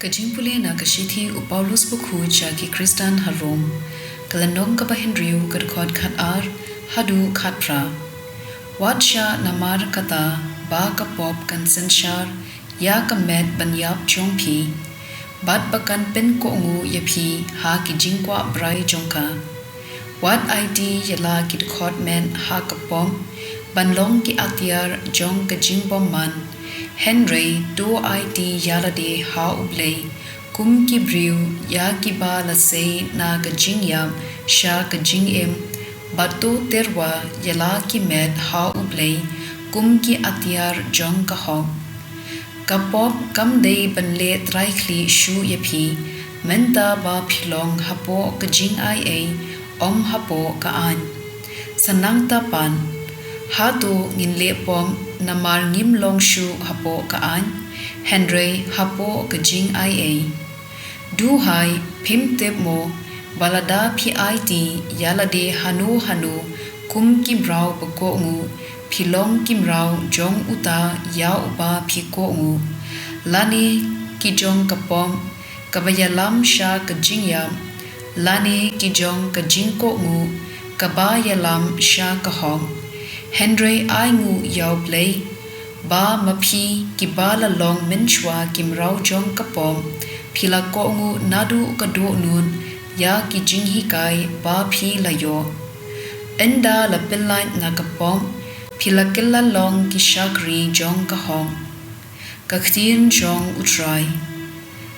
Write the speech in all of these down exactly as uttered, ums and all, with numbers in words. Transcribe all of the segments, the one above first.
Ka jingpule na ka shithi u Paulus bakhuid sha ki Khristan ha Rom, ka lynnong kaba hynriew, ka dkhot khat ar haduh khat phra. Wat shah namar kata ba ka pop kan synshar ïa ka met ban ïap jong phi, bad ba kan pynkohnguh ïa phi ha ki jingkwah brai jong ka. Wat aiti ïa la ki dkhot met ha ka pop ban long ki atiar jong ka jingbymman, hynrei to aiti ïa lade ha U Blei kum ki briew ïa kiba la sei na ka jingïap sha ka jingim, bad to tyrwa ïa la ki met ha U Blei kum ki atiar jong ka hok. Ka pop kam dei ban leh trai khlieh shuh ïa phi mynta ba phi long hapoh ka jingai ei, ym hapoh ka aiñ. Sa nangta pat, hato ngin leh pop namar ngim long shuh hapoh ka aiñ, hynrei hapoh ka jingai ei? Duhai, phim tip mo ba lada phi aiti ïa lade hano hano kum ki mraw ba kohnguh, phi long ki mraw jong uta ïa uba phi kohnguh, lane ki jong ka pop kaba ïalam sha ka jingïap, lane ki jong ka jingkohnguh kaba ïalam sha ka hok? Hynrei ainguh ïa U Blei ba ma phi kiba la long mynshuwa ki mraw jong ka pop, phi la kohnguh naduh ka dohnud ïa ki jinghikai ba phi la ïoh. Ynda la pyllait na ka pop, phi la kylla long ki shakri jong ka hok. Ka ktien jong U Trai.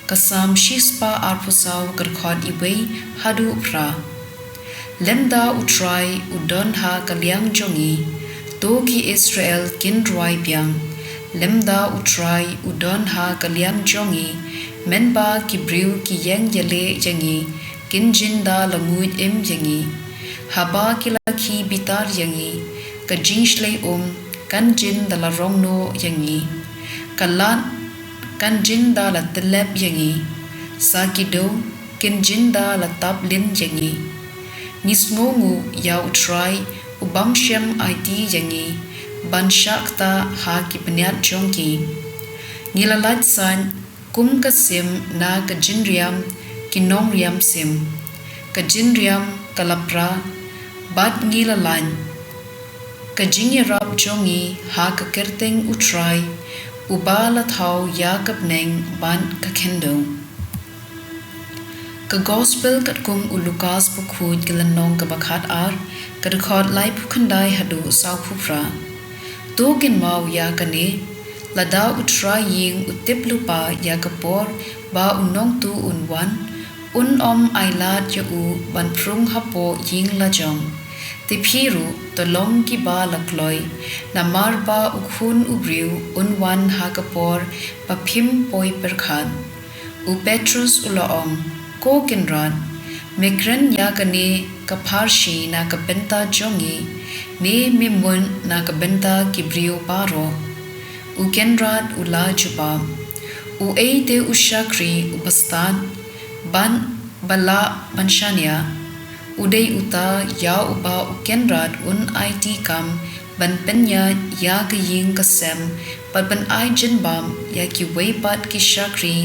Ka Salm shispah arphew saw, ka dkhot iwei haduh phra. Lymda U Trai u don ha ka liang jong ngi, to ki Israel kin rwai biang. Lymda U Trai u don ha ka liang jong ngi, mynba ki briew ki ïeng ïaleh ïa ngi, kin jin da la nguid im ïa ngi. Haba ki la khie bitar ïa ngi, ka jingshlei um kan jin da la rong noh ïa ngi. Ka lad kan jin da la tyllep ïa ngi. Sa ki dew kin jin da la tap lin ïa ngi. Ngi sngewnguh ïa U Trai u bym shym aiti ïa ngi ban shah ktah ha ki bniat jong ki. Ngi la lait saiñ kum ka sim na ka jingriam ki nongriam sim. Ka jingriam ka la pra bad ngi la lait. Ka jingïarap jong ngi ha ka kyrteng U Trai, uba la thaw ïa ka bneng bad ka khyndew. Ka Gospel katkum u Lukas bakhuid, ka lynnong kaba khat ar, ka dkhot laiphew khyndai haduh sawphew phra. To kynmaw ïa kane, lada u trai ïing u tip lypa ïa ka por ba u nongtuh un wan, un ym ailad ïa u ban phrung hapoh ïing lajong. Te phi ruh to long kiba la kloi, namar ba U Khun u Briew un wan ha ka por ba phim poi pyrkhat. U Petrus u la ong, Ko Kynrad, me kren ïa kane ka pharshi na ka bynta jong ngi, ne me mut na ka bynta ki briew baroh? U Kynrad u la jubab, Uei te u shakri u bastad bad ba lah ban shaniah, u dei uta ïa uba U Kynrad un aiti kam ban pynïaid ïa ka ïing ka sem, bad ban ai jingbam ïa kiwei pat ki shakri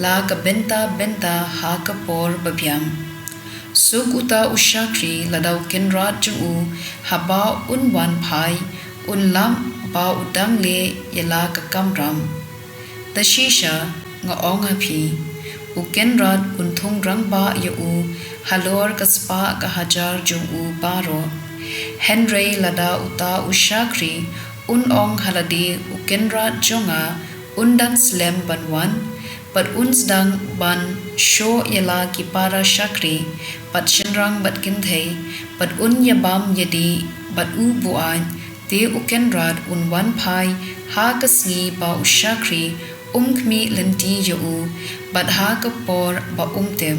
la ka bynta bynta ha ka por babiang. Suk uta u shakri lada U Kynrad jong u, haba un wan phai, un lap ba u dang leh ïa la ka kamram. Te shisha nga ong ha phi, U Kynrad un thung rangbah ïa u halor ka spah ka hajar jong u baroh. Hynrei lada uta u shakri un ong ha lade, U Kynrad jong nga un dang slem ban wan, bad un sdang ban shoh ïa la ki para shakri, bad shynrang bad kynthei, bad un ïabam ïadih bad u buaid, te U Kynrad un wan phai ha ka sngi ba u shakri um khmih lynti ïa u, bad ha ka por ba um tip.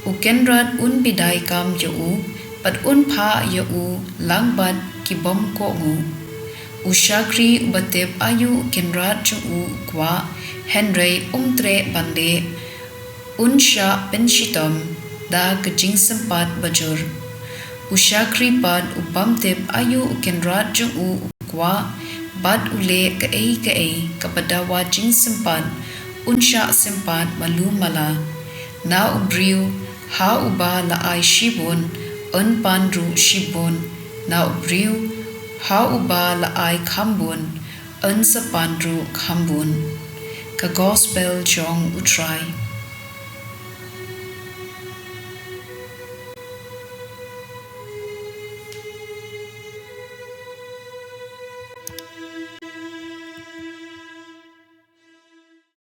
U Kynrad un bidai kam ïa u, bad un phah ïa u lang bad ki bym kohnguh. U shakri uba tip aïu U Kynrad jong u u kwah, hynrei um treh ban leh, un shah pynshitom da ka jingsympat bajur. U shakri pat u bym tip aïu U Kynrad jong u u kwah, bad u leh kaei kaei kaba dawa jingsympat, un shah sympat malu mala. Na u briew ha uba la ai shibun, un pan ruh shibun. Na u briew ha uba la ai khambun, un sa pan ruh khambun. Ka Gospel jong U Trai.